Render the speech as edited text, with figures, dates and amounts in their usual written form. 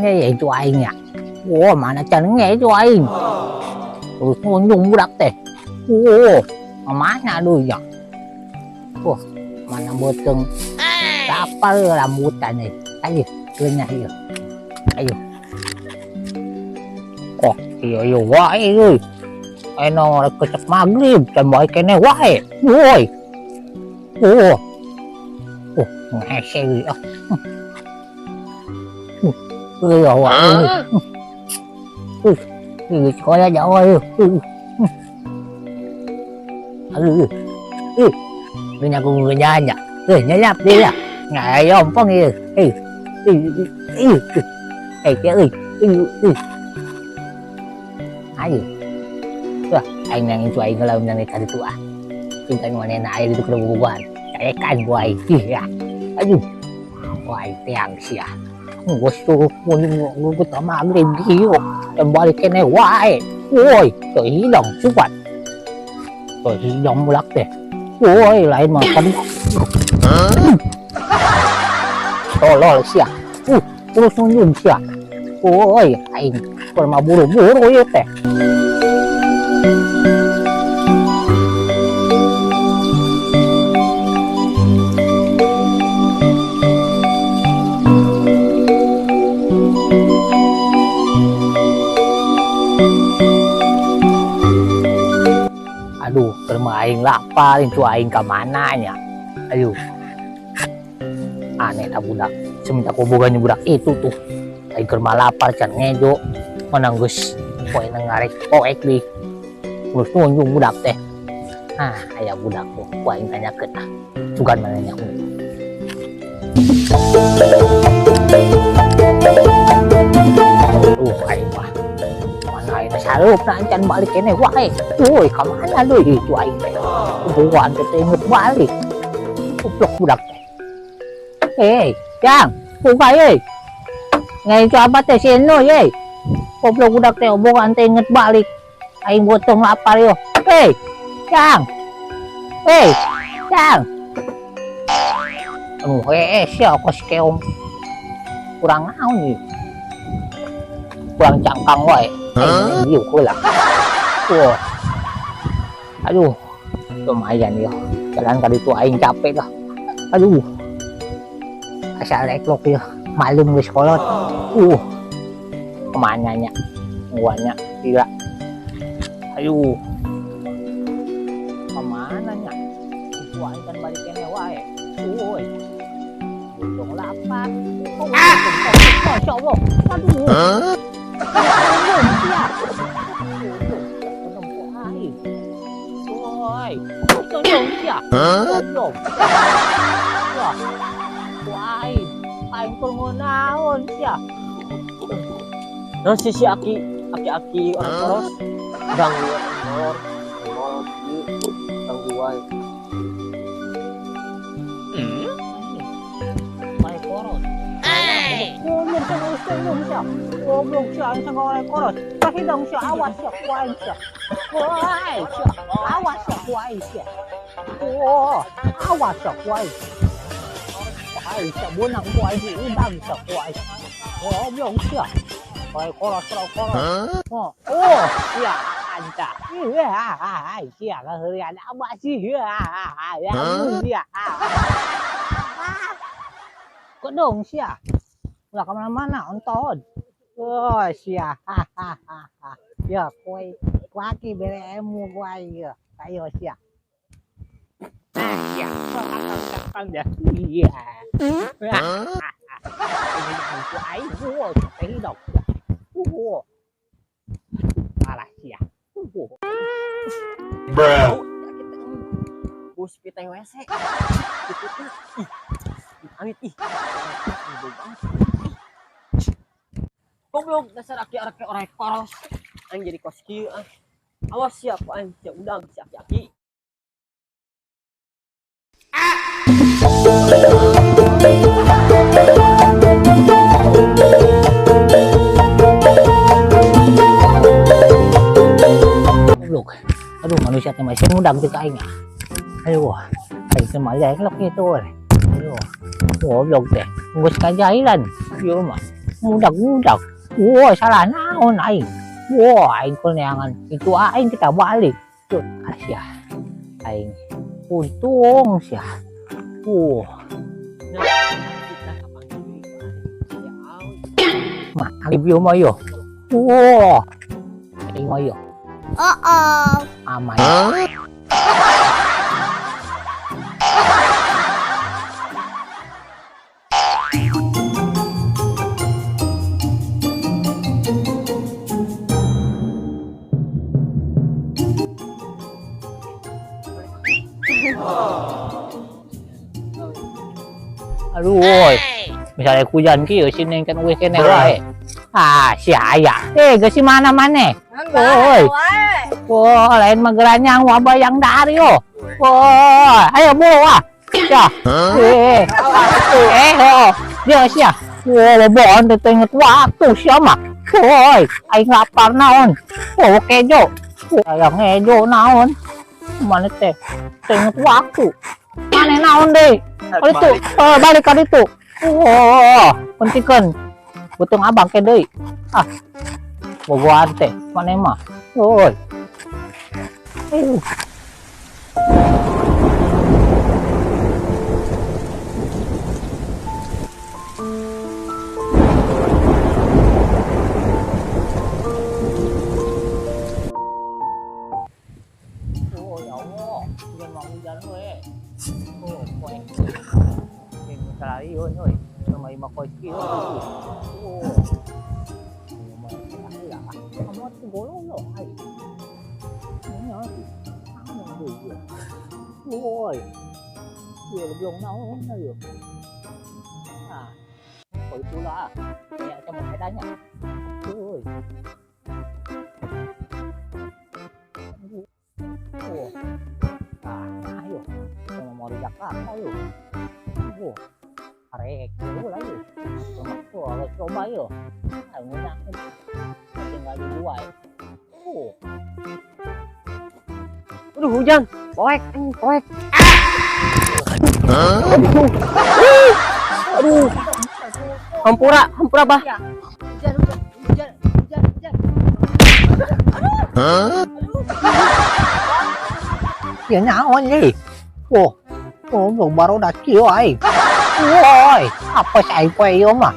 ya itu aing ya. Wah, mana can ngejo aing. Terus ngunjung budak teh. Wah, mana aduh ya. Wah, mana beuteung. Tapal rambutan nih. Ayo, kenyah ieu. Ayo. Oh, iya iya wae euy. Eno rek kecek magrib can bae keneh wae. Woi. Oh. Oh, ngese euy. Ah. Iya wae. Ih, sekolah jauh ayo. Aduh. Ih. Ini aku ngenyanya. Eh, nyelap dia. Ngayo ompong ieu. Eh. Eh, eh. Eh, eh, eh. Ayo. Wah, aing nang itu aing lamun nang ka ditu ah. Tungkan manehna aya ditu keur bobogohan. Caekan ku aing. Ih ya. Aduh. Wah, teang sia. Geus tuh mun ngeugut magrib kieu. Dan balik keneh wae. Woi, teu hidang supat. Teu hidang budak teh. Woi, lain mah kan. Tolol sia. Terus nunjung sia. Woi, aing keur mah buru-buru ieu teh. Aduh, keur mah aing lapar, itu aing ka mana nya? Aduh. Aneh tak budak. Semenjak hubungannya budak itu tuh. Aing keur mah lapar can ngejo. Menang geus poe ngarek poek deui. Terus nunjung budak teh. Ah, aya budak tuh. Ku aing tanyakeun ah. Sugan mana nya. Aing mah. Mana aing sarupna can balik keneh wae. Woi, ka mana deui itu aing teh? Hubungan teh inget balik. Goblok budak teh. Eh, Jang, buka ye. Ngai itu apa teh si Eno ye. Goblok budak teh hubungan teh inget balik. Aing botong lapar yo. Hei, Jang. Hei, Jang. Aduh, sia kos keong. Kurang naon ieu. Kurang cangkang wae. Aing diuk heula. Wah. Aduh, lumayan yo. Jalan ka ditu aing capek lah. Aduh. Asal eklok yo. Malum geus kolot. Kemana nya? Guanya gila. Aduh. Kemana nya? Itu aing kan balik keneh wae. Woi. Untung lapar. Oh, Masya Allah. Aduh. Untung sia. Untung nempo aing. Woi. Untung sia. Goblok. Wah. Wah, aing keur ngunaon sia. Nah, si si aki, aki-aki orang poros, ganggu molor, molor, ganggu wae. Wae poros. Goblok sia, goblok sia. Goblok sia, aing sangka wae poros. Kahidang sia, awas sia, wae sia. Wae sia, awas sia, wae sia. Wah, awas sia, wae. Wae sia, beunang wae diundang sia, wae. Goblok sia. Wae koros, koros, koros. Oh, oh, sia, anta. Iya, sia, kaheurian abah sih. Iya, sia. Kedong sia. Ulah kemana-mana, onton. Oh, sia. Ya, kue, kuaki bere emu kue ya. Ayo sia. Sia. Kang ya. Iya. Ini kue, dok. Parah sia. Bruh. Bus piteng WC. Ih. Amit ih. Bau banget. Goblok dasar aki-aki orang koros. Aing jadi kos kieu ah. Awas siap aing sia udang si aki-aki. Goblok. Aduh, manusia teh masih ngundang teh ka aing. Aduh, aing teh mah elok kitu. Aduh, goblok teh. Geus kajahilan. Ieu mah. Ngudag-ngudag. Wah, salah naon aing. Wah, aing neangan itu aing kita balik. Tuh, sia. Aing untung sia. Wah, Kita kapanggih deui ku aing. Sia awi. Mah review mah yo. Wah. Aing mah yo. Uh-oh. Aman. Aduh, woi. Misalnya hujan kieu si neng kan eueuh keneh wae. Ah, si aya. Eh, geus si mana maneh? Woi. Wah, lain mah geranyang wabah yang dari yo. Wah, ayo buru ah. Ya. Eh, eh, oh. Dia sia. Wah, boboan teh inget waktu sia mah. Woi, aing lapar naon. Oh, kejo. Ayang ngejo naon. Mana teh? Teh inget waktu. Mana naon deh? Kali itu, eh, balik kali itu. Oh, pentingkan. Betung abang ke deui. Ah. Boboan teh, mana mah. Woi. Oh, ya Allah, hujan mah hujan we. Oh, poe. Ini salah euy. Sama ima kos kieu. Oh. Ya, kamu tuh golong lo, ai. Ini naon deui ieu? Woi. Ieu lebih naon ieu? Ah. Koi pula ah. Ya, macam bedanya. Woi. Oh. Ah, ayo. Sama mau di Jakarta yuk. Oh. Arek dulu lah yuk. Wah, coba yuk. Ah, ngunyah. Tinggal di dua ya. Oh. Aduh, hujan. Poek, anjing, poek. Aduh. Aduh. Hampura, hampura, Bah. Hujan, hujan, hujan, hujan, hujan. Ya naon deui? Oh. Oh, baru dah kieu aing. Woi, apa sih aing poe ieu mah?